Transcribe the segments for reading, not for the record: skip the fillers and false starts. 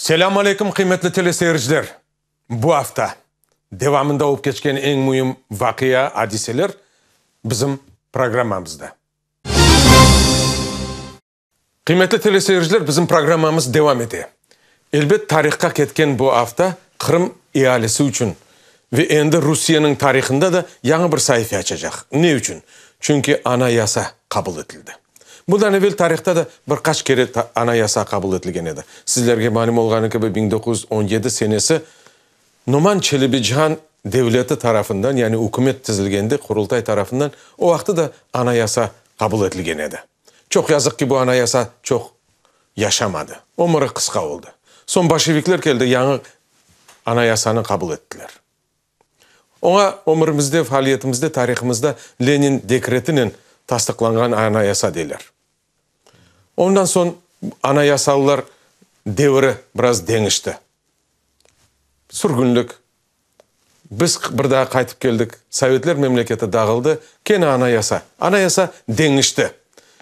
Selâm aleyküm, qıymetli teleseyirciler! Bu afta devamında olıp keçken eñ müim vaqia, adiseler bizim programmamızda. Qıymetli teleseyirciler, bizim programmamız devam ete. Elbet, tarihqa ketken bu afta Qırım ealisi içün ve endi Rusiyeniñ tarihında da yañı bir saife açacaq. Ne içün? Çünki Anayasa qabul etildi. Bundan evel tarihta da bir qaç kere Anayasa qabul etilgen edi. Sizlerge malüm olğanı kibi, 1917 senesi Noman Çelebicihan devleti tarafından, yani ükümet tizilgende Qurultay tarafından o vaqtı da Anayasa qabul etilgen edi. Çoq yazıq ki, bu Anayasa çoq yaşamadı, ömüri qısqa oldı. Soñ bolşevikler keldi, yañı Anayasanı qabul ettiler. Oña ömürimizde, faaliyetimizde, tarihımızda Lenin dekretinen tasdıqlanğan Anayasa deyler. Ondan soñ anayasalılar deviri biraz deñişti. Sürgünlik, biz bir daa qaytıp keldik, Sovetler memleketi dağıldı, kene anayasa. Anayasa deñişti.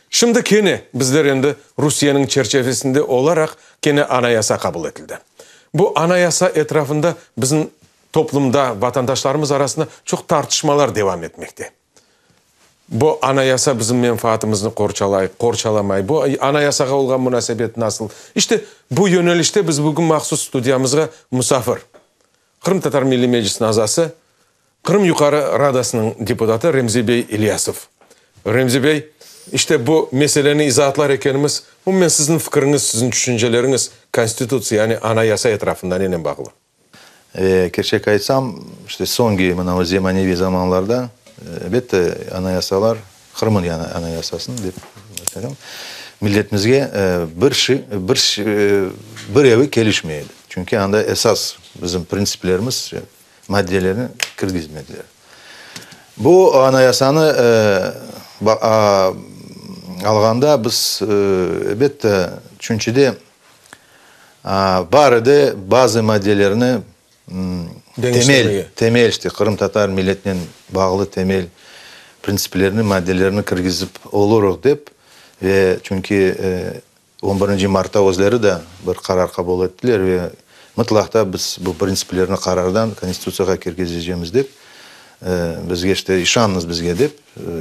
Şimdi kene bizler endi Rusiyeniñ çerçevesinde olaraq kene anayasa qabul etildi. Bu anayasa etrafında bizim toplumda, vatandaşlarımız arasında çoq tartışmalar devam etmekte. Bu anayasa bizim menfaatımıznı qorçalay, qorçalamay, bu anayasağa olğan munasebet nasıl? İşte, bu yönelişte biz bugün mahsus studiyamızğa musafir, Qırımtatar Milliy Meclisiniñ azası, Qırım Yuqarı Radasınıñ deputatı Remzi bey İlyasov. Remzi bey, işte bu meseleni izaatlar ekenimiz, umumen siziñ fikiriñiz, siziñ tüşünceleriñiz Konstitutsiya, yani Anayasa etrafında nenen bağlı? Kerçek aytsam, işte soñki mına o zemaneviy zamanlarda, elbette, anayasalar, Qırımın anayasasını dep aytayım, milletimizge bir şey, bir bir evi kelişmey edi. Çünki anda esas bizim printsiplerimiz, maddelerni kirgizmediler. Bu anayasanı alğanda biz, elbette, tüşünçede Bar edi, bazı maddelerni, temel, temel, işte, qırımtatar milletinen bağlı temel printsiplerni, maddelerni kirgizip olurıq dep, ve çünki on birinci martta özleri de bir qarar qabul ettiler ve mıtlaq da biz bu printsiplerni qarardan Konstitutsiyağa kirgizecemiz dep, bizge, işte, işanıñız bizge dep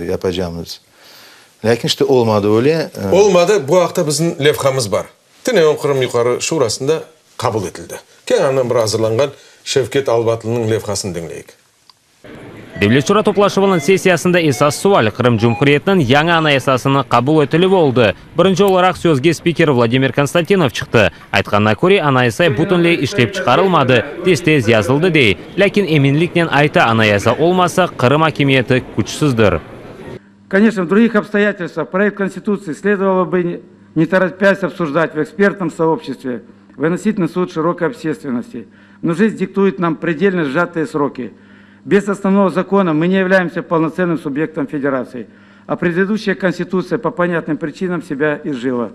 yapacamız. Lâkin işte olmadı öyle. Olmadı, bu aqta bizim levhamız bar. Tünevin Qırım Yuqarı Şurasında qabul etildi. Kene andan bir azırlanğan Şevket Albatlınıñ levhasını diñleyik. Devlet Şura toplaşuvınıñ sessiyasında esas sual Qırım Cumhuriyetiniñ yañı Anayasasınıñ qabul etilüvi oldı. Birinci olaraq sözge spiker Vladimir Konstantinov çıqtı. Aytqanına köre, Anayasa bütünley işlep çıqarılmadı, tez-tez yazıldı, dey. Lâkin eminliknen ayta, Anayasa olmasa, Qırım akimiyeti küçsizdir. Конечно, в других обстоятельствах проект Конституции следовало бы не торопясь обсуждать в экспертном сообществе, выносить на суд широкой общественности. Но жизнь диктует нам предельно сжатые сроки. Без основного закона мы не являемся полноценным субъектом Федерации. А предыдущая Конституция по понятным причинам себя изжила.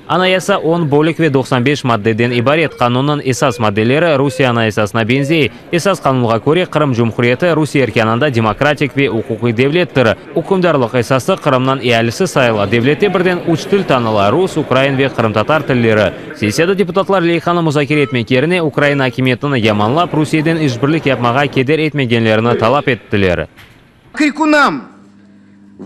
Anayasa on bölük ve 95 maddeden ibaret. Qanunnıñ esas maddeleri Rusiye Anayasasına beñzey. Esas qanunğa köre, Qırım Cumhuriyeti Rusiye erkânında demokratik ve uquqiy devlettir. Ükümdarlıq esası Qırımnıñ ealisi sayıla. Devlette birden üç til tanıla, rus, ukrain ve qırımtatar tilleri. Sessiyada deputatlar leyhanı muzakere etmek yerine Ukraina akimiyetini yamanlap, Rusiyeden işbirlik yapmağa keder etmegenlerini talap ettiler. Krikunam,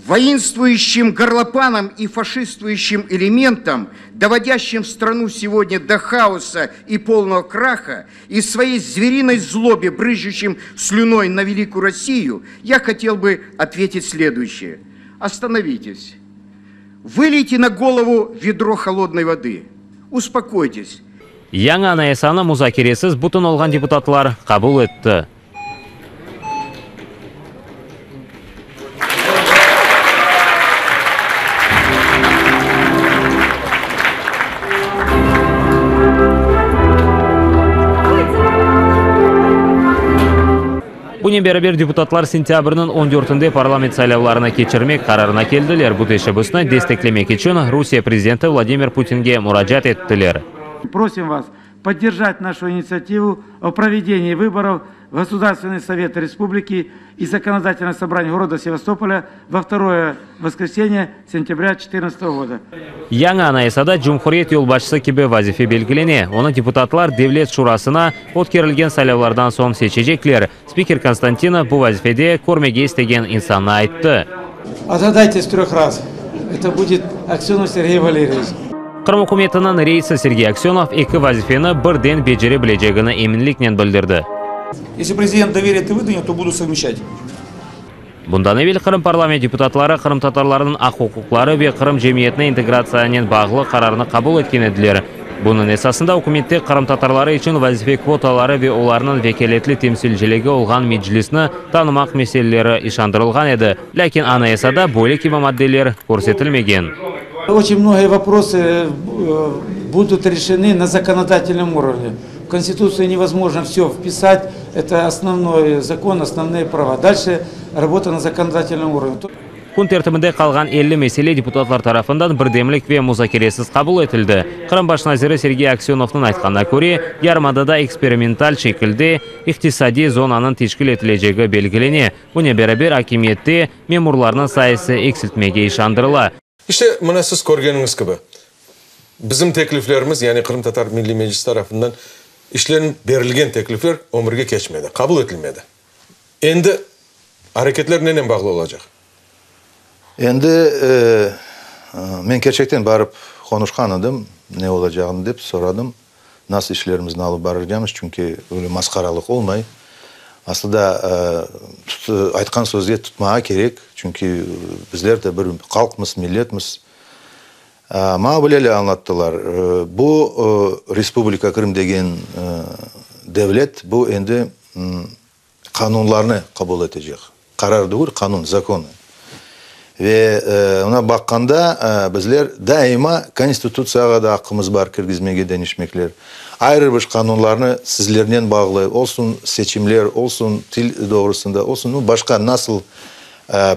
voinstvuющим горлопанам и фашиствующим элементам, доводящим страну сегодня до хаоса и полного краха, и своей звериной злобе, брызжущим слюной на великую Россию, я хотел бы ответить следующее. Остановитесь. Вылейте на голову ведро холодной воды. Успокойтесь. Yañı Anayasanı muzakeresiz bütün olğan deputatlar qabul etti. Bunen beraber deputatlar sentâbrniñ on dörtünde parlament saylavlarını keçirmek qararına keldiler. Bu teşebbüsni desteklemek içün Rusiye prezidenti Vladimir Putinge muracaat ettiler. Prosim vas. поддержать нашу инициативу о проведении выборов в Государственный Совет Республики и Законодательное собрание города Севастополя во второе воскресенье сентября 2014 года. Yañı Anayasada cumhuriyet yolbaşçısı kibi vazife belgilene, onı deputatlar Devlet şurasına ötkerilgen saylavlardan soñ seçecekler. Spiker Konstantinov bu vazifede körmege istegen insannı ayttı. Отгадайте с трех раз, это будет Аксенов Сергей Валерьевич. Qırım ükümetiniñ reisi Sergey Aksenov eki vazifeni birden becere bilecegini eminliknen bildirdi. Если prezident doverит и выдвинет, то буду совмещать. Bundan evel Qırım parlament deputatları qırımtatarlarnıñ aq-uquqları ve Qırım cemiyetine integratsiyanen bağlı qararnı qabul etken ediler. Bunıñ esasında ükümette qırımtatarları içün vazife kvotaları ve olarnıñ vekâletli temsilciligi olğan Meclisni tanımaq meseleleri işandırılğan edi. Lâkin Anayasada böyle kibi maddeler körsetilmegen. Oçen mnogiye voprosy budut reşeny na zakonodatelnom urovne. V Konstitutsiyu nevozmojno vsyo vpisat, eto osnovnoy zakon, osnovnıye prava. Dalşe rabota na zakonodatelnom urovne. Kün tertibinde qalğan 50 mesele deputatlar tarafından birdemlik ve muzakeresiz qabul etildi. Qırım baş naziri Sergey Aksenovnıñ aytqanına köre, yarımadada eksperimental şekilde iqtisadiy zonanıñ teşkil etilecegi belgilene. Bunen beraber, akimiyette memurlarnıñ sayısı eksiltmege işandırıla. İşte, mına siz körgeniñiz kibi, bizim tekliflerimiz, yani Qırımtatar Milliy Meclisi tarafından işlenip berilgen teklifler ömürge keçmedi, qabul etilmedi. Endi areketler nenen bağlı olacaq? Endi men kerçekten barıp qonuşqan edim, ne olacağını dep soradım, nasıl işlerimizni alıp baracamız, çünki öyle masqaralıq olmay. Aslı da aytqan sözge tutmağa kerek, çünki bizler de bir halqmız, milletmiz. Maña böyle añlattılar, bu Respublika Krım degen devlet, bu endi qanunlarnı qabul etecek. Qarar degil, qanun, zakon. Ve oña baqqanda bizler daima Konstitutsiyağa da aqqımız bar kirgizmege deñişmekler. Ayrı bir qanunlarnı sizlernen bağlı, olsun seçimler, olsun til doğrusında, olsun başqa nasıl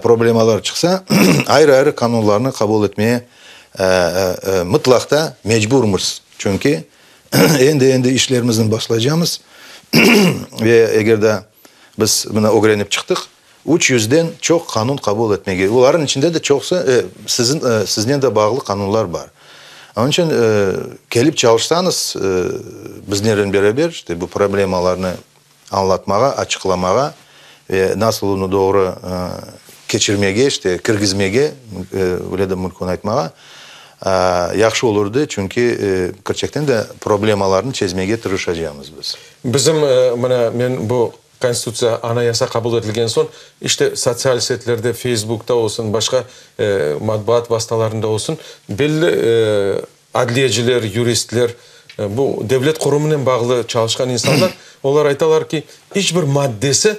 problemalar çıqsa, ayrı-ayrı qanunlarnı qabul etmeye mıtlaqta mecburmız. Çünki endi-endi işlerimizni başlaycamız ve eger de biz mına ögrenip çıqtıq, üç yüzden çoq qanun qabul etmege, olarnıñ içinde de çoqusı siziñ, siznen de bağlı qanunlar bar. Onıñ içün kelip çalışsañız bizlernen beraber, işte bu problemalarnı añlatmağa, açıqlamağa ve nasıl onı doğru keçirmege, işte, kirgizmege, öyle de mümkün aytmağa, yahşı olurdı, çünki kerçekten de problemalarnı çezmege tırışacağımız biz. Bizim, mına, men bu Konstitutsiya, Anayasa qabul etilgen soñ, işte, sotsial setlerde, Feysbukta olsun, başqa matbuat vastalarında olsun, belli Adliyeciler, yuristler, bu devlet qurumınen bağlı çalışqan insanlar, olar aytalar ki, iç bir maddesi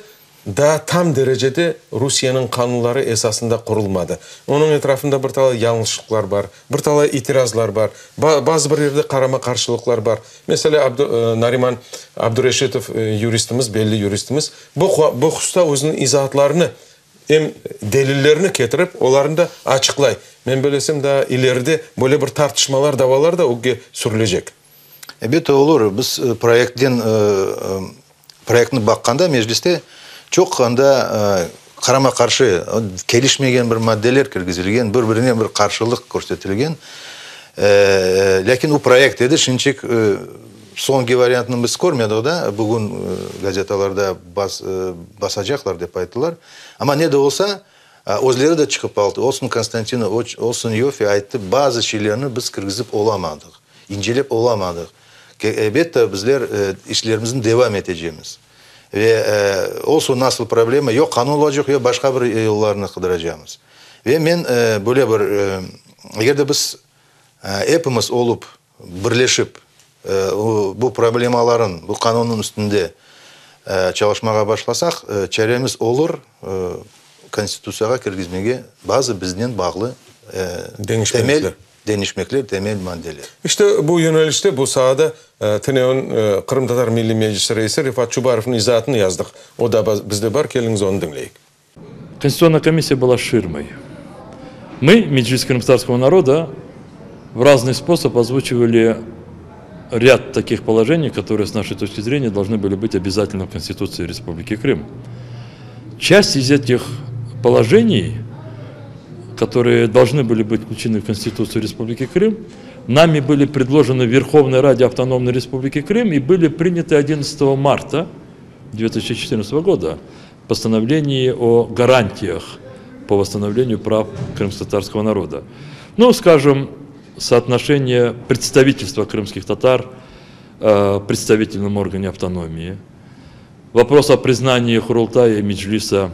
daa tam derecede Rusiyeniñ qanunları esasında qurulmadı. Onıñ etrafında bir talay yañlışlıqlar bar, bir talay itirazlar bar, bazı bir yerde qarama-qarşılıqlar bar. Meselâ, Nariman Abdureşitov yuristimiz, belli yuristimiz, bu bu hususta özüniñ izaatlarını Em delillerni ketirip, olarnı da açıqlay. Men bellesem, daa ileride böyle bir tartışmalar, davalar da ögge sürülecek. Elbette, olur. Biz proyektten, proyektni baqqanda Mecliste çoq anda qarama-qarşı, kelişmegen bir maddeler kirgizilgen, bir-birine bir qarşılıq körsetilgen. Lâkin o proyekt edi, şimdiçik soñki variantını biz körmedik da, bugün gazetalarda basacaqlar dep ayttılar. Amma ne de olsa, özleri de çıqıp aldı, olsun Konstantinov, olsun Yoffe ayttı, bazı şeylerni biz kirgizip olamadıq, incelep olamadıq. Elbette, bizler işlerimizni devam etecemiz. Ve olsun nasıl problema, yoq qanun olacaq, yoq başqa bir yollarnı qıdıracamız. Ve men böyle bir, eger de biz epimiz olıp, birleşip, bu problemaların, bu qanunnıñ üstünde çalışmağa başlasaq, çaremiz olur Konstitutsiyağa kirgizmege bazı biznen bağlı temel deñişmekler, temel maddeler. İşte bu yönelişte, bu saada tünevin Qırımtatar Milliy Meclisi reisi Refat Çubarovnıñ izaatını yazdıq. O da bizde bar, keliñiz onı diñleyik. Конституционная комиссия была ширмой. Мы, Меджлис крымскотатарского народа, в разный способ озвучивали. ряд таких положений, которые, с нашей точки зрения, должны были быть обязательно в Конституции Республики Крым. Часть из этих положений, которые должны были быть включены в Конституцию Республики Крым, нами были предложены Верховной Раде Автономной Республики Крым и были приняты 11 марта 2014 года постановление о гарантиях по восстановлению прав крымско-татарского народа. Ну, скажем, соотношение представительства крымских татар э, в представительном органе автономии, вопрос о признании Хурултая и Меджлиса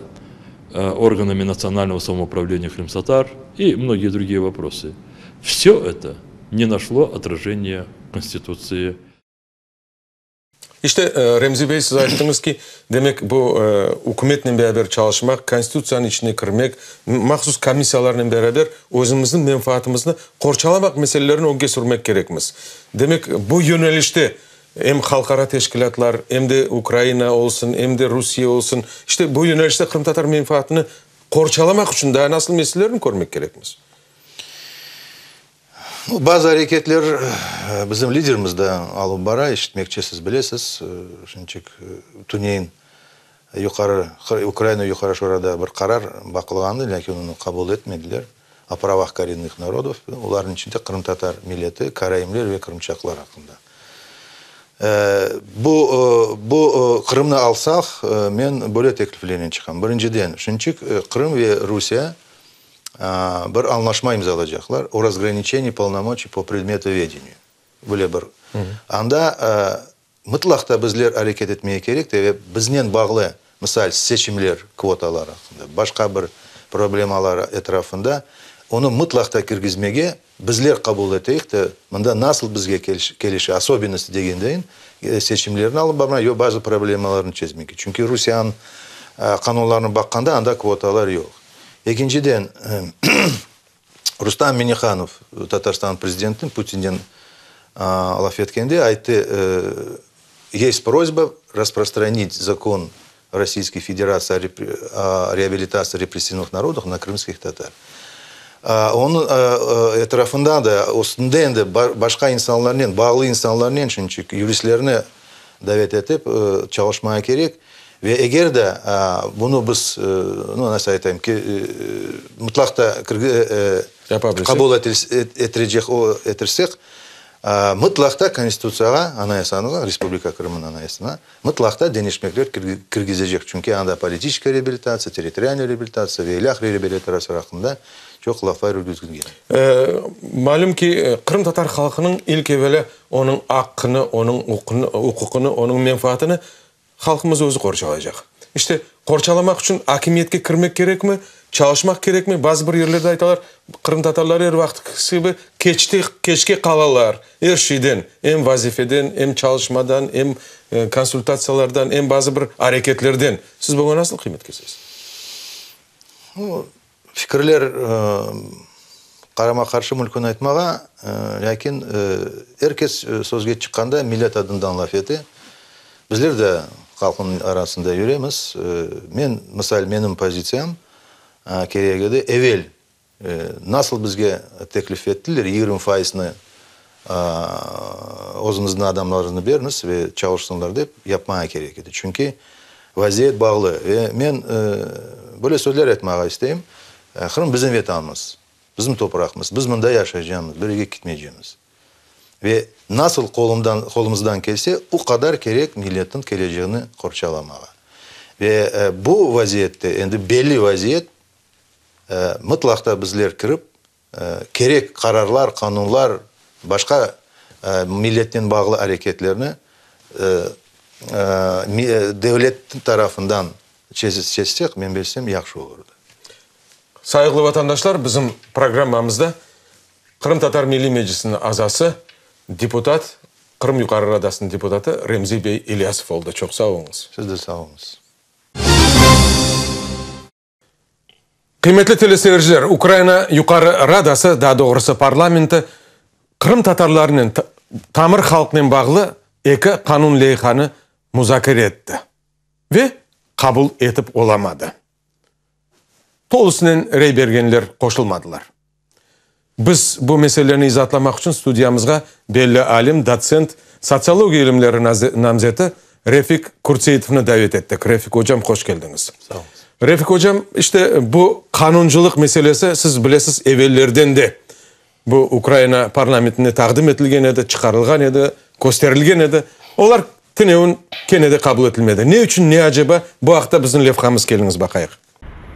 э, органами национального самоуправления крымсатар и многие другие вопросы. Все это не нашло отражения в Конституции İşte, Remzi bey, siz ayttıñız ki, demek, bu ükümetnen beraber çalışmaq, Konstitutsiyanıñ içine kirmek, mahsus komissiyalarnen beraber özümizniñ menfaatımıznı qorçalamaq meselelerini ögge sürmek kerekmiz. Demek, bu yönelişte em halqara teşkilâtlar, em de Ukraina olsun, em de Rusiye olsun, işte, bu yönelişte qırımtatar menfaatını qorçalamaq içün daa nasıl meselelerni körmek kerekmiz? Bazı areketler bizim liderimiz de alıp bara, eşitmekçe siz bilesiz, şimdiçik tüneyin Yuqarı Ukraina Yuqarı Şurada bir qarar baqılğandı, lâkin onı qabul etmediler, o pravah korennıh narodov, olarnıñ içinde qırımtatar milleti, karaimler ve qırımçaqlar aqqında. Bu bu Qırımnı alsaq, men böyle tekliflernen çıqam. Birinciden, şimdiçik Qırım ve Rusiye bir añlaşma imzalacaqlar, o razgraniçeniyi polnomoçiy po predmetovedeniyu, böyle bir. Anda mıtlaq ta bizler areket etmege kerek te ve biznen bağlı, misal, seçimler kvotaları aqqında, başqa bir problemalar etrafında onı mıtlaq ta kirgizmege bizler qabul eteyik te, mında nasıl bizge kelişe, osobennosti degendeyin, seçimlerni alıp barma, yo bazı problemalarnı çezmege. Çünki Rusiyanıñ qanunlarına baqqanda anda kvotalar yoq. Ekinciden, Rustam Minnihanov, Tatarstan prezidenti, Putinnen laf etkende ayttı, Есть просьба распространить закон Российской Федерации о реабилитации репрессированных народов на крымских татар. Onıñ etrafında da, üstünde endi başqa insanlarnen, bağlı insanlarnen, çünki yuristlerni davet etip çalışmağa kerek. Ve eger de bunı biz, nu, nasıl aytayım, mıtlaq da qabul etirecek etirsek, mıtlaq da Konstitutsiyağa, Anayasanığa, Respublika Qırımnıñ Anayasasına mıtlaq da deñişmekler kirgizecek. Çünki anda politiçeskiy reabilitatsiya, territorialnıy reabilitatsiya ve ilâhre reabilitatsiya aqqında çoq laflar yürgüzilgen. Malüm ki, qırımtatar halqınıñ ilk evelâ onıñ aqqını, onıñ uquqını, onıñ menfaatını Halqımız özü qorçalaycaq. İşte, qorçalamaq içün akimiyetke kirmek kerekmi, çalışmaq kerekmi? Bazı bir yerlerde aytalar, qırımtatarlar er vaqıtkisi kibi keçte, keçke qalalar er şeyden, em vazifeden, em çalışmadan, em konsultatsiyalardan, em bazı bir areketlerden. Siz buña nasıl qıymet kesesiz? Fikirler qarama-qarşı mülkün aytmağa, lâkin er kes sözge çıqqanda millet adından laf ete. Bizler de halqnıñ arasında yüremiz. Men, misal, menim pozitsiyam kerek edi, evel nasıl bizge teklif ettiler, 20 faizni özüñizniñ adamlarıñıznı beriñiz ve çalışsınlar dep, yapmağa kerek edi. Çünki Vaziyet bağlı ve men böyle sözler aytmağa isteyim, Qırım bizim Vetanımız, bizim topraqımız, biz mında yaşaycamız, bir yerge kitmeycemiz. Ve nasıl qolumdan, qolumızdan kelse, o qadar kerek milletniñ keleceğini qorçalamağa. Ve bu vaziyette, endi belli vaziyet, mıtlaq da bizler kirip, kerek qararlar, qanunlar, başqa milletnen bağlı areketlerni devlet tarafından çezsek, men bilsem, yahşı olurdı. Sayğılı vatandaşlar, bizim programmamızda Qırımtatar Milliy Meclisiniñ azası, deputat, Qırım Yuqarı Radasınıñ deputatı Remzi bey İlyasov oldı. Çoq sağ oluñız. Siz de sağ oluñız. Qıymetli teleseyirciler, Ukraina Yuqarı Radası, daa doğrusı parlamenti, qırımtatarlarnen, tamır halqnen bağlı eki qanun leyhanı muzakere etti ve qabul etip olamadı. Tolusınen rey bergenler qoşulmadılar. Biz bu meseleni izaatlamaq içün studiyamızğa belli alim, dotsent, Sotsiologiya ilimleri namzeti Refik Kurtseitovnı davet ettik. Refik ocam, hoş keldiñiz. Sağ oluñız. Refik ocam, işte bu qanuncılıq meselesi, siz bilesiz, evellerden de bu Ukraina parlamentine taqdim etilgen edi, çıqarılğan edi, kösterilgen edi. Olar tünevin kene de qabul etilmedi. Ne içün, ne aceba, bu aqta bizim levhamız, keliñiz baqayıq.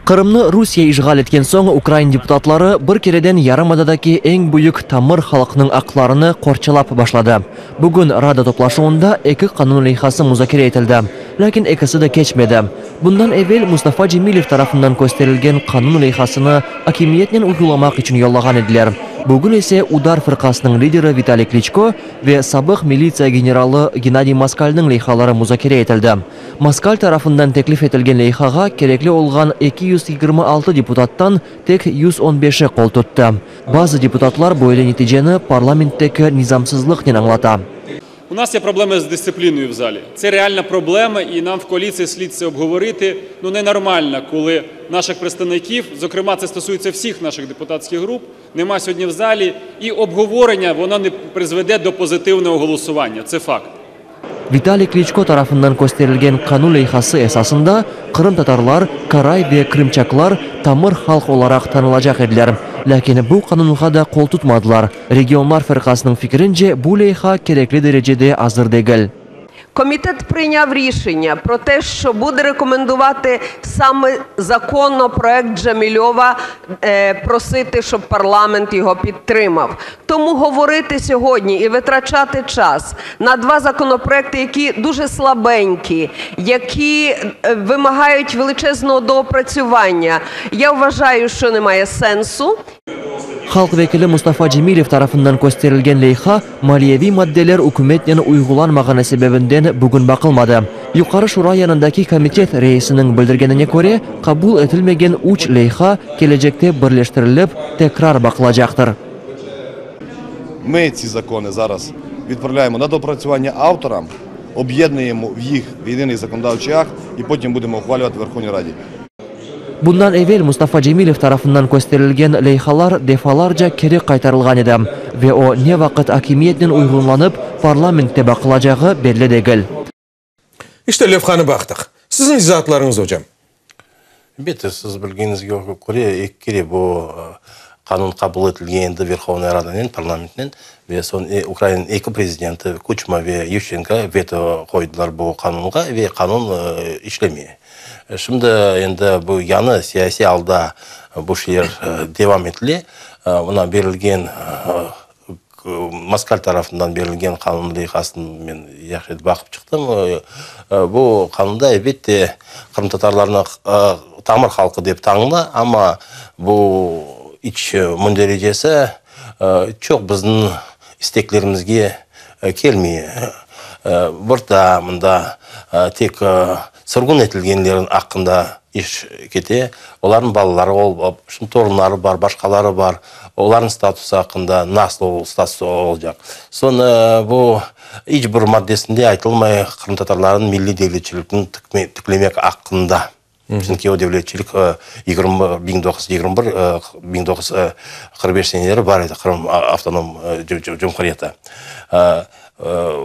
Qırımnı Rusiye işğal etken soñ ukrain deputatları bir kereden yarımadadaki eñ büyük tamır halqnıñ aqlarını qorçalap başladı. Bugün Rada toplaşuvında eki qanun leyhası muzakere etildi, lâkin ekisi de keçmedi. Bundan evel Mustafa Cemilev tarafından kösterilgen qanun leyhasını akimiyetnen uygulamaq içün yollağan ediler. Bugün ise UDAR fırqasınıñ lideri Vitaliy Kliçko ve sabıq militsiya generalı Gennadiy Moskalniñ leyhaları muzakere etildi. Moskal tarafından teklif etilgen leyhağa kerekli olğan 226 deputattan tek 115-i qol tuttı. Bazı deputatlar böyle neticeni parlamentteki nizamsızlıqnen añlata. U nas ye problemi z dıstsiplinoyu v zali. Tse realna problema i nam v koalitsiyi slid tse obgovoriti. Nu nenormalno, kolı naşıh predstavnikiv, zokrema tse stosuyetsya vsih naşıh deputatskih grup, nema sьогодні v zali i obgovorення vono ne prizvede do pozitivnogo голосування. Tse fakt. Vitaliy Kliçko tarafından kösterilgen qanun leyhası esasında qırımtatarlar, karay ve krımçaklar tamır halq olaraq tanılacaq ediler. Lâkin bu qanunğa da qol tutmadılar. Regionlar fırqasınıñ fikirince, bu leyha kerekli derecede azır degil. Komitet prıynav rişenya pro te, şço bude rekomenduvati same zakonoproekt Cemilova prositi, şob parlament yogo pidtrymav. Tomu govoriti sogodni i vitrachati ças na dva zakonoproekti, yaki duje slabenki, yaki vımagayut veliçeznogo doopratsüvanya, ya vvajayu, şço nemaye sensu. Halq vekili Mustafa Cemilev tarafından kösterilgen leyha maliyeviy maddeler ükümetnen uyğulanmağanı sebebinden bugün baqılmadı. Yuqarı Şura yanındaki komitet reisiniñ bildirgenine köre, qabul etilmegen üç leyha kelecekte birleştirilip, tekrar baqılacaqtır. Mı tsi zakonı zaraz vidpravlâyemo na doopratsüvanya avtoram, ob'yednuyemo yih v yedinıy zakonodavçıy akt i potim budemo uhvalüvati v Verhovniy Radi. Bundan evel Mustafa Cemilev tarafından kösterilgen leyhalar defalarca keri qaytarılğan edi ve o ne vaqıt akimiyetnen uyğunlanıp parlamentte baqılacağı belli degil. İşte levhanı baqtıq. Siziñ izaatlarıñız, ocam. Elbette, siz bilgeniñizge köre, eki kere bu qanun qabul etilgen endi Verhovnaya Radanen, parlamentnen, ve soñ Ukrainanıñ eki prezidenti, Kuçma ve Yuşçenko veto qoydılar bu qanunğa ve qanun işlemey. Şimdi endi bu yañı siyasiy alda bu şeyler devam etile. Mına berilgen Moskal tarafından berilgen qanun leyhasını men yahşı etip baqıp çıqtım. Bu qanunda, elbette, qırımtatarlarnı tamır halqı dep tanıla, amma bu iç mündericesi çoq bizniñ isteklerimizge kelmey. Bir daa mında tek sürgün etilgenlerniñ aqqında iş kete, olarnıñ balaları olıp, şimdi torunları bar, başqaları bar, olarnıñ statusı aqqında nasıl status olacaq. Soñ bu iç bir maddesinde aytılmay qırımtatarlarnıñ milliy devletçilikni tiklemek aqqında. Çünki o devletçilik yigirmi 1921, 1945 seneleri bar edi, Qırım avtonom cumhuriyeti.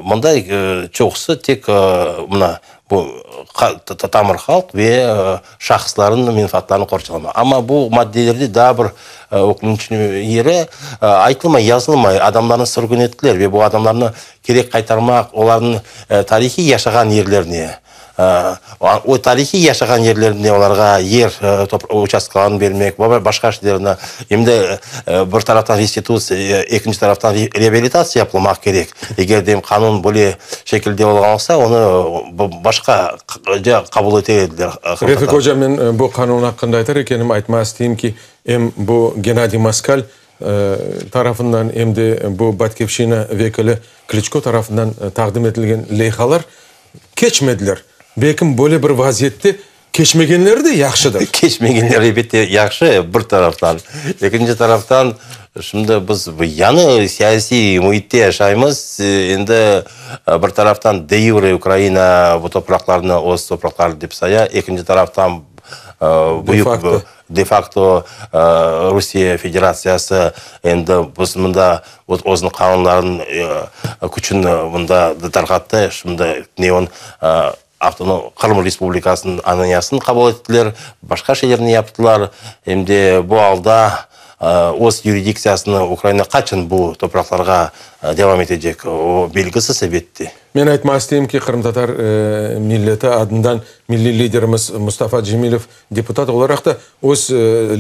Mında çoqusı tek mına bu tamır halq ve şahıslarnıñ menfaatlarını qorçalama. Amma bu maddelerde daa bir ökünçli yeri aytılmay, yazılmay, adamlarnı sürgün ettiler ve bu adamlarnı kerek qaytarmaq, olarnıñ tarihiy yaşağan yerlerine, O tarihiy yaşağan yerlerinde olarğa yer uçastkalarını bermek, başqa işlerni, em de bir taraftan restitutsiya, ekinci taraftan reabilitatsiya yapılmaq kerek. Eger de qanun böyle şekilde olğan olsa, onı başqa qabul ete ediler. Refik oca, men bu qanun aqqında aytar ekenim, aytmağa isteyim ki, em bu Gennadiy Moskal tarafından, em de bu Batkivşçina vekili Kliçko tarafından taqdim etilgen leyhalar Keçmediler. Belkim böyle bir vaziyette keçmegenleri de yahşıdır. Keçmegenleri elbette yahşı bir taraftan. Ekinci taraftan, şimdi biz yañı siyasiy müitte yaşaymız. Endi bir taraftan de-yure Ukraina bu topraqlarnı öz topraqları dep saya, ekinci taraftan büyük. De-fakto Rusiye Federatsiyası endi biz mında özüniñ qanunlarınıñ küçüni mında tarqattı. Şimdi tünevin avtonom Qırım Respublikasınıñ Anayasasını qabul ettiler, başqa şeylerni yaptılar. Em de bu alda öz yuridiktsiyasını Ukraina qaçan bu topraqlarğa devam etecek, o belgisiz, elbette. Men aytmaq isteyim ki, qırımtatar milleti adından milliy liderimiz Mustafa Cemilev deputat olaraq da öz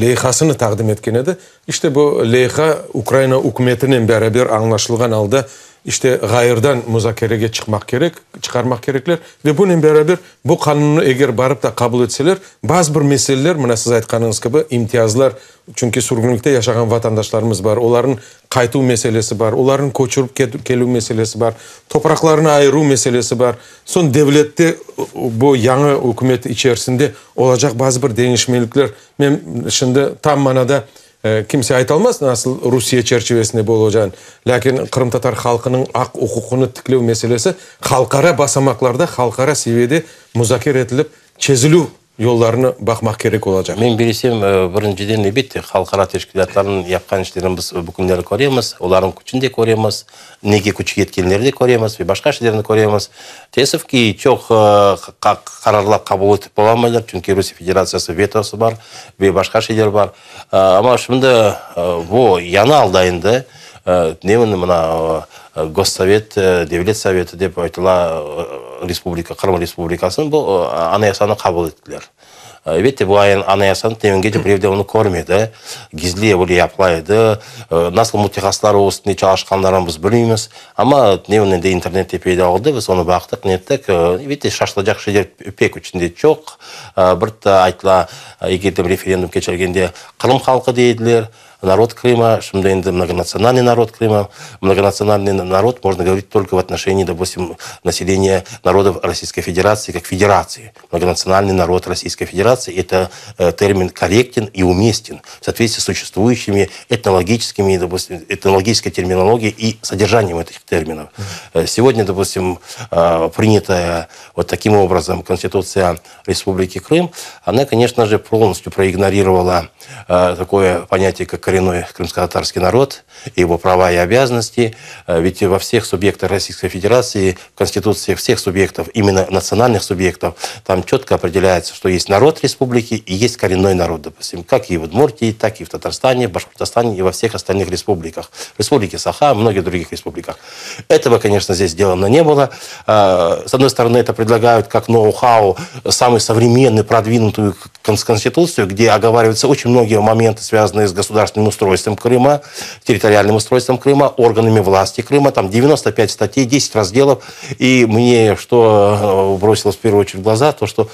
leyhasını taqdim etken edi. İşte bu leyha Ukraina ükümetinen beraber añlaşılğan alda işte ğayırdan muzakerege çıqmaq kerek, çıqarmaq kerekler ve bunen beraber bu qanunnı eger barıp da qabul etseler, bazı bir meseleler, mına siz aytqanıñız kibi, imtiyazlar, çünki sürgünlikte yaşağan vatandaşlarımız bar, olarnıñ qaytuv meselesi bar, olarnıñ köçürip kelüv meselesi bar, topraqlarını ayıruv meselesi bar, soñ devlette bu yañı ükümet içerisinde olacaq bazı bir deñişmelikler, men şimdi tam manada kimse aytalmaz nasıl Rusiye çerçivesinde bu olacağını, lâkin qırımtatar halqınıñ aq-uquqını tiklev meselesi halqara basamaqlarda, halqara seviyede muzakere etilip çezilüv yollarını baqmaq kerek olacaq. Men bilsem, birinciden, elbette, halqara teşkilâtlarnıñ yapqan işlerini biz bu künleri köremiz, olarnıñ küçüni de köremiz, nege küçü yetkenlerini de köremiz ve başqa şeylerni köremiz. Teessüf ki, çoq qararlar qabul etip olamaylar, çünki Rusiye Federatsiyası vetosı bar ve başqa şeyler bar. Amma şimdi bu yañı alda endi, ne mına Gossovet, Devlet Soveti dep aytıla respublika, Qırım Respublikasınıñ bu Anayasanı qabul ettiler. Elbette, bu Anayasanı tünevingece birev de onı körmedi, gizli öyle yapıla edi. Nasıl mütehassıslar o üstünde çalışqanlarını biz bilmeymiz. Amma tünevin endi internette peyda oldı, biz onı baqtıq, nettik. Elbette, şaşılacaq şeyler pek içinde çoq. Bir de aytıla, eger de referendum keçirilgende Qırım halqı dey ediler. Narod Крыма, şimdi endi многонациональный народ Крыма. Многонациональный народ можно говорить только в отношении, допустим, населения народов Российской Федерации как федерации. Многонациональный народ Российской Федерации – это термин корректен и уместен в соответствии с существующими этнологическими, допустим, этнологической терминологией и содержанием этих терминов. Сегодня, допустим, принятая вот таким образом Конституция Республики Крым, она, конечно же, полностью проигнорировала такое понятие, как коренной крымско-татарский народ, его права и обязанности. Ведь во всех субъектах Российской Федерации, в Конституции всех субъектов, именно национальных субъектов, там четко определяется, что есть народ республики и есть коренной народ, допустим, как и в Удмуртии, так и в Татарстане, в Башкортостане и во всех остальных республиках. В Республике Саха, многих других республиках. Этого, конечно, здесь сделано не было. С одной стороны, это предлагают как ноу-хау самую современную, продвинутую конституцию, где оговариваются очень многие моменты, связанные с государственным устройством Крыма, территориальным устройством Крыма, органами власти Крыма. Там 95 статей, 10 разделов. И мне что бросилось в первую очередь в глаза, то, что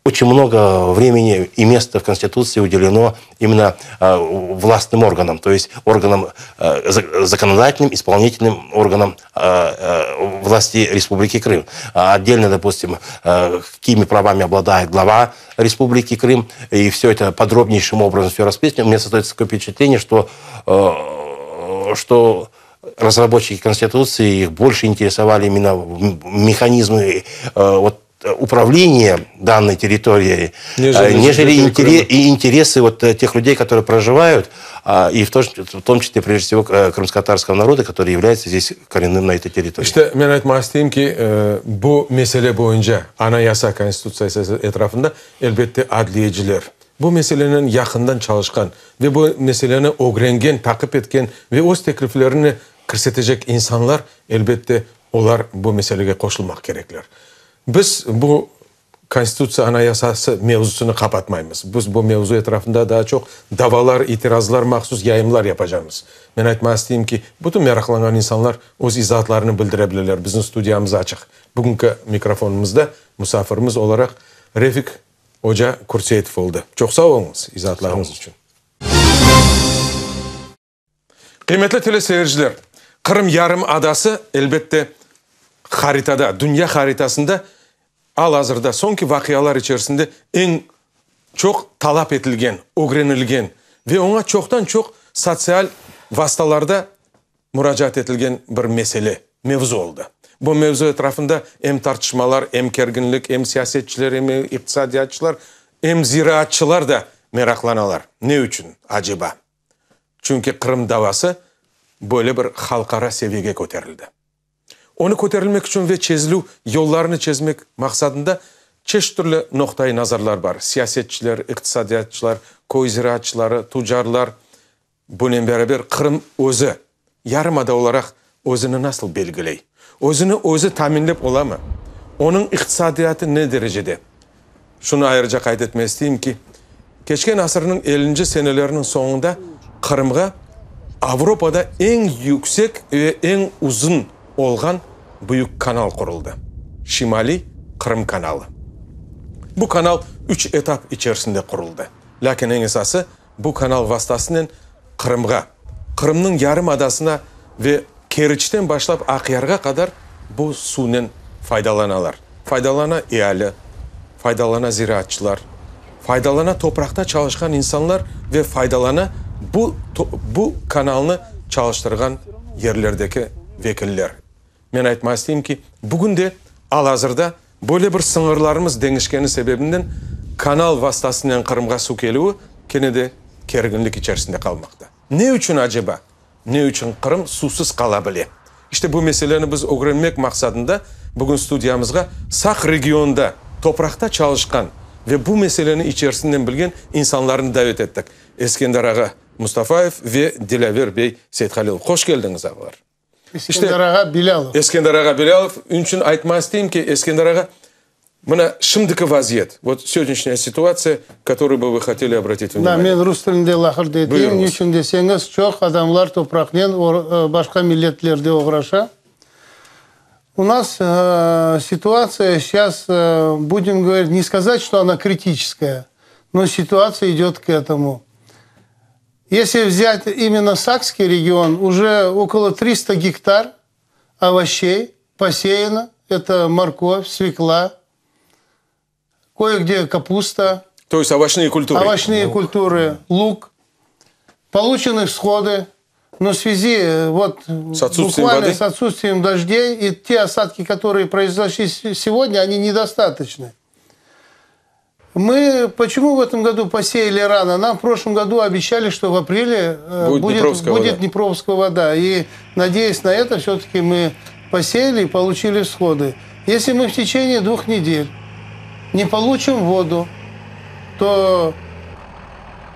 очень много времени и места в Конституции уделено именно властным органам, то есть органам законодательным, исполнительным органам власти Республики Крым. Отдельно, допустим, какими правами обладает глава Республики Крым, и все это подробнейшим образом все расписано. У меня создается такое впечатление, что, что разработчики Конституции их больше интересовали именно механизмы вот, управления данной территорией, нежели, нежели интерес, и интересы вот тех людей, которые проживают, и в том, в том числе, прежде всего, крымско-татарского народа, который является здесь коренным на этой территории. İşte men aytmaq isteyim ki, bu mesele boyunca Anayasa, Konstitutsiyası etrafında, elbette, adliyeciler, bu meselenen yaqından çalışqan ve bu meseleni ögrengen, taqip etken ve öz tekliflerini kirsetecek insanlar, elbette, olar bu meselege qoşulmaq kerekler. Biz bu Konstitutsiya, Anayasası mevzusını qapatmaymız. Biz bu mevzu etrafında daa çoq davalar, itirazlar, mahsus yayımlar yapacamız. Men aytmaq isteyim ki, bütün meraqlanğan insanlar öz izaatlarını bildire bileler. Bizim studiyamız açıq. Bugünki mikrofonımızda musafirimiz olaraq Refik oca Kurtseitov oldı. Çoq sağ oluñız izaatlarıñız içün. Qıymetli teleseyirciler, Qırım yarımadası, elbette, haritada, dünya haritasında al-azırda soñki vaqialar içerisinde eñ çoq talap etilgen, ögrenilgen ve oña çoqtan-çoq sotsial vastalarda muracaat etilgen bir mesele, mevzu oldı. Bu mevzu etrafında em tartışmalar, em kerginlik, em siyasetçiler, em iqtisadiyatçılar, em ziraatçılar da. Meraqlanalar. Ne içün, aceba? Çünki Qırım davası böyle bir halqara seviyege köterildi. Onı köterilmek içün ve çezilüv yollarını çezmek maqsadında çeşit türlü noqtai nazarlar bar, siyasetçiler, iqtisadiyatçılar, köy ziraatçıları, tucarlar. Bunen beraber Qırım özü, yarımada olaraq özüni nasıl belgiley? Özüni özü taminlep olamı? Onıñ iqtisadiyatı ne derecede? Şunı ayrıca qayd etmek isteyim ki, keçken asırnıñ ellinci seneleriniñ soñunda Qırımğa Avropada eñ yüksek ve eñ uzun olğan büyük kanal quruldı, Şimaliy Qırım kanalı. Bu kanal üç etap içerisinde quruldı. Lâkin eñ esası, bu kanal vastasınen Qırımğa, Qırımnıñ yarımadasına ve Keriçten başlap Aqyarğa qadar bu suvnen faydalanalar. Faydalana eali, faydalana ziraatçılar, faydalana topraqta çalışqan insanlar ve faydalana bu bu kanalnı çalıştırğan yerlerdeki vekiller. Men aytmaq isteyim ki, bugün de al-azırda böyle bir sıñırlarımız deñişkeni sebebinden kanal vastasınen Qırımğa suv kelüvi kene de kerginlik içerisinde qalmaqta. Ne içün aceba? Ne içün Qırım suvsız qala bile? İşte bu meseleni biz ögrenmek maqsadında bugün studiyamızğa Saq regionında topraqta çalışqan ve bu meseleni içerisinden bilgen insanlarnı davet ettik, Eskender ağa Mustafayev ve Dilâver bey Seythalilov. Hoş keldiñiz, ağalar! Eskender ağa Bilâlov. Eskender ağa Bilâlov. Ünçün aytmaq isteyim ki, Eskender ağa, mına şimdiki vaziyet, vot sögdünişnâya situatsiya, kotoruyu bı vı hoteli obratit vnimaniye. Da, men rus tilinde laqırdı eteyim. Niçün deseñiz, çoq adamlar topraqnen başqa milletlerde oğraşa. U nas situatsiya seyças, budem govorit, ne skazat, çto ona kritiçeskaya, no situatsiya idet k etomu. Если взять именно Сакский регион, уже около 300 гектар овощей посеяно. Это морковь, свекла, кое-где капуста. То есть овощные культуры? Овощные лук. культуры, лук. Получены всходы, но в связи э, вот, с отсутствием буквально воды? с отсутствием дождей и те осадки, которые произошли сегодня, они недостаточны. Мы почему в этом году посеяли рано? Нам в прошлом году обещали, что в апреле э, будет, будет, Днепровская, будет вода. Днепровская вода. И надеясь на это, все-таки мы посеяли и получили всходы. Если мы в течение двух недель не получим воду, то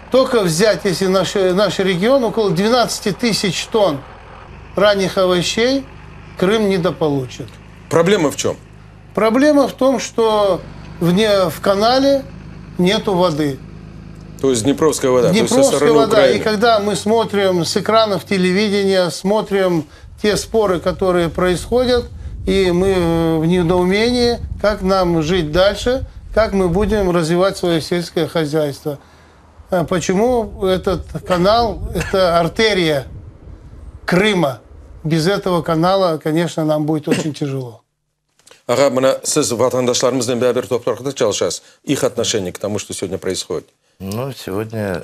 только взять, если наш, наш регион, около 12 тысяч тонн ранних овощей Крым недополучит. Проблема в чем? Проблема в том, что вне, в канале нету воды. То есть Днепровская вода. Днепровская вода. Украины. И когда мы смотрим с экранов телевидения, смотрим те споры, которые происходят, и мы в недоумении, как нам жить дальше, как мы будем развивать свое сельское хозяйство. А почему этот канал – это артерия Крыма? Без этого канала, конечно, нам будет очень тяжело. Ağa, mına siz vatandaşlarımıznen beraber topraqta çalışasız. İh отношение к тому, что сегодня происходит? Ну, сегодня,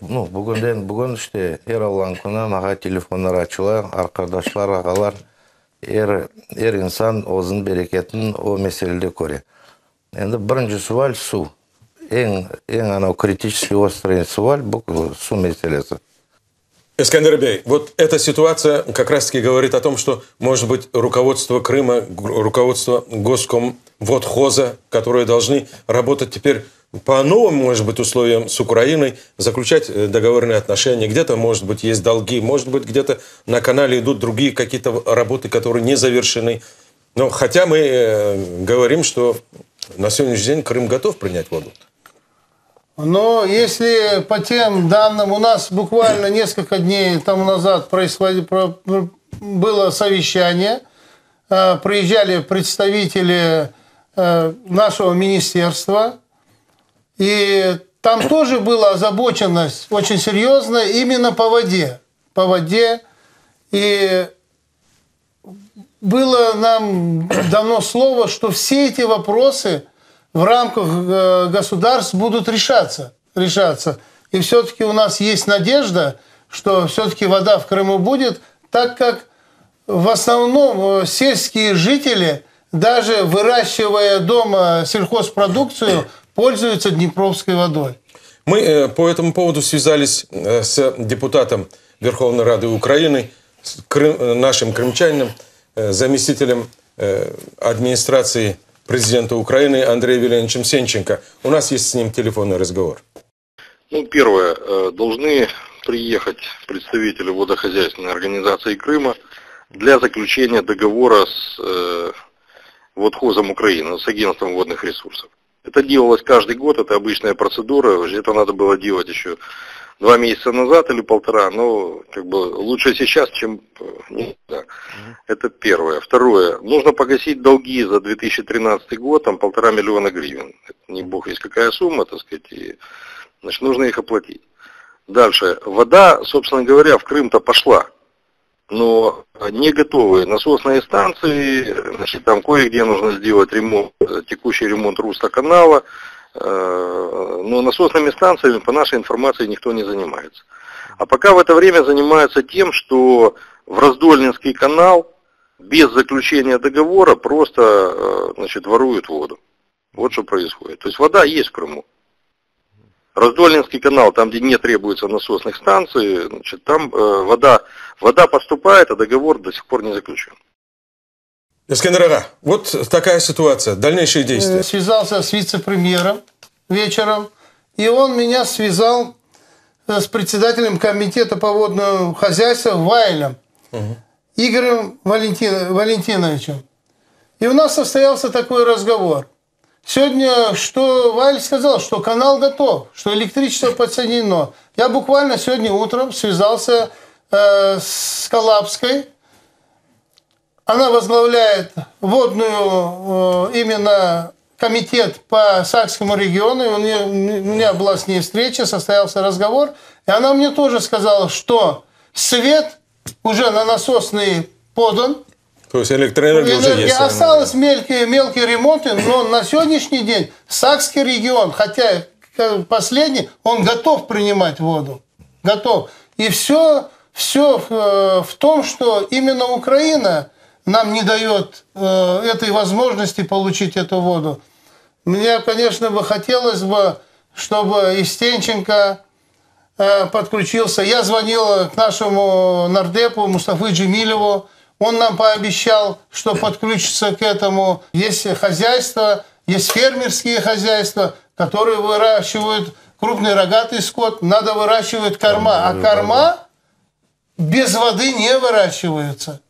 ну, bugünden, bugün işte er Allanıñ künü maña telefonlar açıla, arqadaşlar, ağalar, er, er insan özüniñ bereketin o meselede köre. Endi birinci sual suv. Eñ, eñ anav kritiçeskiy ostrıy sual bu suv meselesi. Эскендер Бей, вот эта ситуация как раз-таки говорит о том, что, может быть, руководство Крыма, руководство Госкомводхоза, которые должны работать теперь по новым, может быть, условиям с Украиной, заключать э, договорные отношения. Где-то, может быть, есть долги, может быть, где-то на канале идут другие какие-то работы, которые не завершены. Но хотя мы э, говорим, что на сегодняшний день Крым готов принять воду. Но если по тем данным, у нас буквально несколько дней тому назад было совещание, э, приезжали представители э, нашего министерства, и там тоже была озабоченность очень серьезная именно по воде. По воде. И было нам дано слово, что все эти вопросы в рамках э, государств будут решаться. решаться. И все-таки у нас есть надежда, что все-таки вода в Крыму будет, так как в основном э, сельские жители, даже выращивая дома сельхозпродукцию, пользуются днепровской водой. Мы э, по этому поводу связались э, с депутатом Верховной Рады Украины, с крым, э, нашим крымчанином, заместителем администрации президента Украины Андреем Веленовичем Сенченко. У нас есть с ним телефонный разговор. Ну, первое, должны приехать представители водохозяйственной организации Крыма для заключения договора с водхозом Украины, с агентством водных ресурсов. Это делалось каждый год, это обычная процедура, это надо было делать еще два месяца назад или полтора, но как бы лучше сейчас, чем э, никогда. Это первое. Второе. Нужно погасить долги за 2013 год, там полтора миллиона гривен. Это не бог весть какая сумма, так сказать, и, значит, нужно их оплатить. Дальше. Вода, собственно говоря, в Крым-то пошла но не готовые насосные станции, значит, там кое-где нужно сделать ремонт, текущий ремонт русла канала, э, но насосными станциями, по нашей информации, никто не занимается. А пока в это время занимаются тем, что в Раздольнинский канал без заключения договора просто э, значит, воруют воду. Вот что происходит. То есть вода есть в Крыму. Раздольнинский канал, там, где не требуется насосных станций, значит, там э, вода, вода поступает, а договор до сих пор не заключен. Эскендер ağa, вот такая ситуация. Дальнейшие действия. Э, связался с вице-премьером вечером, и он меня связал э, с председателем комитета по водному хозяйству Вайлем угу. Игорем Валентин, Валентиновичем. И у нас состоялся такой разговор. Сегодня, что Вайль сказал, что канал готов, что электричество подсоединено. Я буквально сегодня утром связался э, с Колапской. Она возглавляет водную э, именно комитет по Сакскому региону. И у меня, у меня была с ней встреча, состоялся разговор. И она мне тоже сказала, что свет уже на насосный подан. То есть электроэнергия уже есть. Осталось мелкие, мелкие ремонты, но на сегодняшний день Сакский регион, хотя последний, он готов принимать воду. Готов. И все, все э, в том, что именно Украина нам не дает э, этой возможности получить эту воду. Мне, конечно, бы хотелось бы, чтобы и Стенченко э, подключился. Я звонил к нашему нардепу Мустафы Джемилеву. Он нам пообещал, что подключится к этому. Есть хозяйства, есть фермерские хозяйства, которые выращивают крупный рогатый скот. Надо выращивать корма. А корма без воды не выращиваются.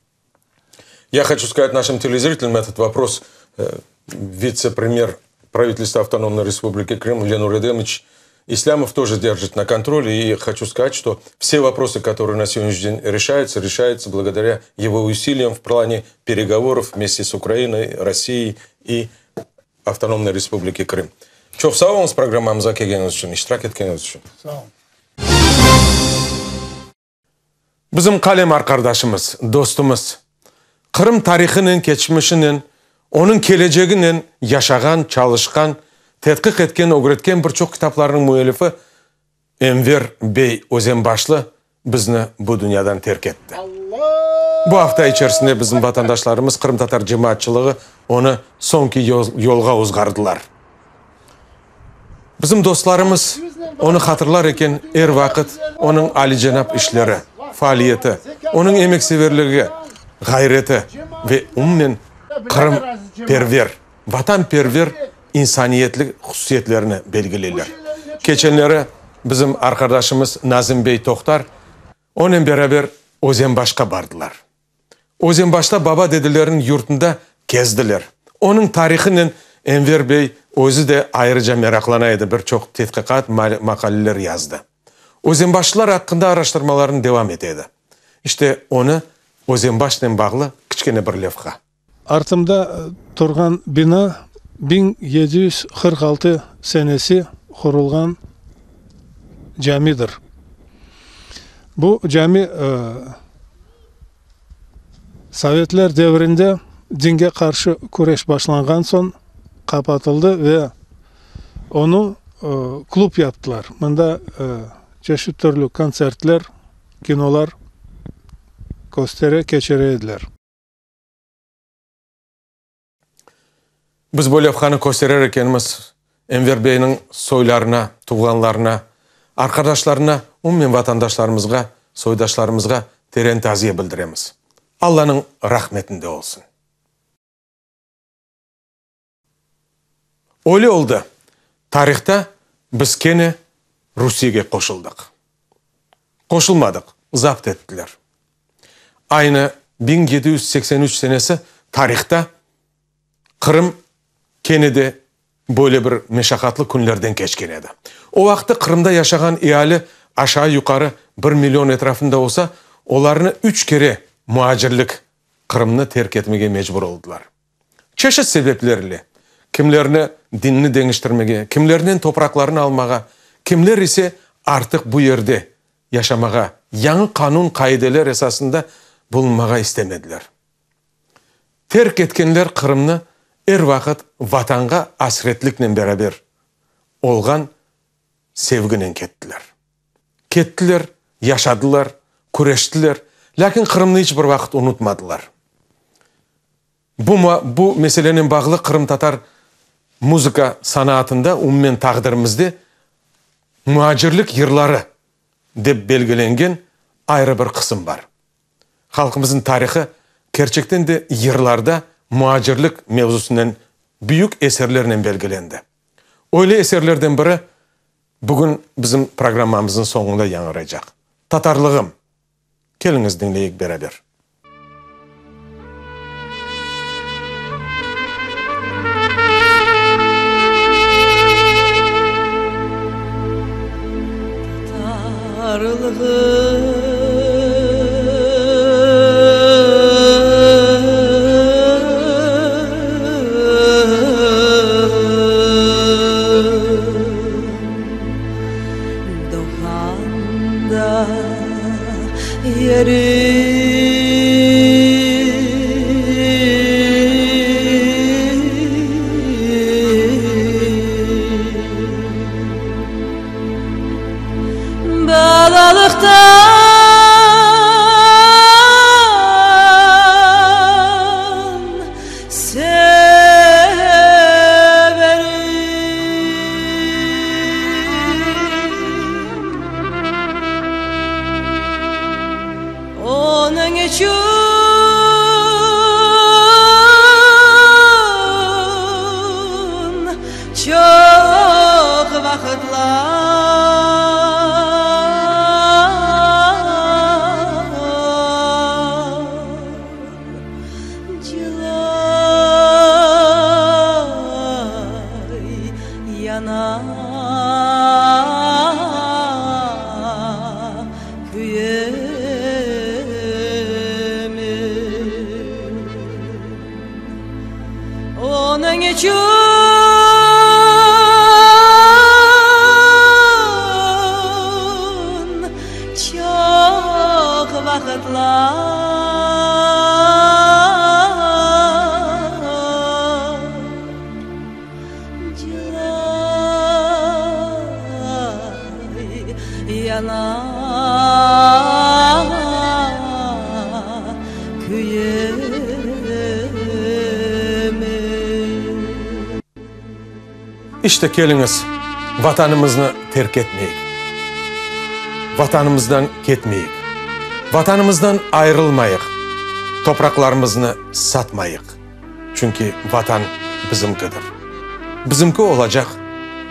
Я хочу сказать нашим телезрителям этот вопрос э, вице-премьер правительства Автономной Республики Крым Ленур Эдемович Ислямов тоже держит на контроле. И хочу сказать, что все вопросы, которые на сегодняшний день решаются, решаются благодаря его усилиям в плане переговоров вместе с Украиной, Россией и Автономной Республикой Крым. Çoq sağ oluñız programmamızğa kelgeniñiz içün, iştirak etkeniñiz içün. Sağ olun. Bizim qalem arqardaşımız, dostumız, Qırım tarihınen, keçmişinen, onıñ keleceginen yaşağan, çalışqan, tedqiq etken, ögretken bir çoq kitaplarnıñ müellifi Enver bey Özenbaşlı bizni bu dünyadan terk etti. Bu afta içerisinde bizim vatandaşlarımız, qırımtatar cemaatçılığı onı soñki yolğa ozğardılar. Bizim dostlarımız onı hatırlar eken, er vaqıt onıñ alicenap işleri, faaliyeti, onıñ emekseverligi, ğayreti ve umumen qırımperver, vatanperver insaniyetlik hususiyetlerini belgileyler. Keçenleri bizim arqadaşımız Nazim bey Tohtar onen beraber Özenbaşqa bardılar. Özenbaşta baba-dedeleriniñ yurtunda kezdiler. Onıñ tarihınen Enver bey özü de ayrıca meraqlana edi, bir çoq tedqiqat, maqaleler yazdı. Özenbaşlılar aqqında araştırmalarını devam ete edi. İşte, onı Özenbaşnen bağlı kiçkene bir levha. Artımda turğan bina 1746 senesi qurulğan camidir. Bu cami sovetler devrinde dinge qarşı küreş başlanğan soñ qapatıldı ve onı klub yaptılar. Mında çeşit türlü kontsertler, kinolar köstere, keçire ediler. Biz bu levhanı kösterer ekenmiz. Enver beyniñ soylarına, tuvğanlarına, arqadaşlarına, umumen vatandaşlarımızğa, soydaşlarımızğa teren taziye bildiremiz. Allanıñ rahmetinde olsun. Öyle oldı, tarihta biz kene Rusiyege qoşuldıq. Qoşulmadıq, zapt ettiler. Aynı 1783 senesi tarihta Qırım kene de böyle bir meşaqatlı künlerden keçken edi. O vaqıtta Qırımda yaşağan eali aşağı-yuqarı bir million etrafında olsa, olarnı üç kere muacirlik Qırımnı terk etmege mecbur oldılar. Çeşit sebepler ile, kimlerni dinni deñiştirmege, kimlernen topraqlarını almağa, kimler ise artıq bu yerde yaşamağa, yañı qanun-qaideler esasında bulunmağa istemediler. Terk etkenler Qırımnı er vaqıt Vatanğa asretliknen beraber olğan sevginen kettiler. Kettiler, yaşadılar, küreştiler, lâkin Qırımnı iç bir vaqıt unutmadılar. Bu, bu meselenen bağlı qırımtatar muzıka sanaatında, umumen taqdirimizde muacirlik yırları dep belgilengen ayrı bir qısım bar. Halqımıznıñ tarihı kerçekten de yırlarda muacirlik mevzusınen büyük eserlernen belgilendi. Öyle eserlerden biri bugün bizim programmamıznıñ soñunda yañğıraycaq. Tatarlığım. Keliñiz diñleyik beraber. İşte, keliñiz, Vatanımıznı terk etmeyik, Vatanımızdan ketmeyik, Vatanımızdan ayırılmayıq, topraqlarımıznı satmayıq. Çünki Vatan bizimkidir. Bizimki olacaq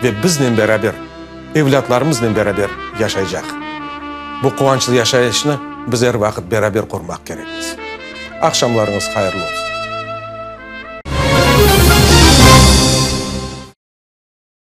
ve biznen beraber, evlâtlarımıznen beraber yaşaycaq. Bu quvançlı yaşayışnı biz er vaqıt beraber qurmaq kerekmiz. Aqşamlarıñız hayırlı olsun!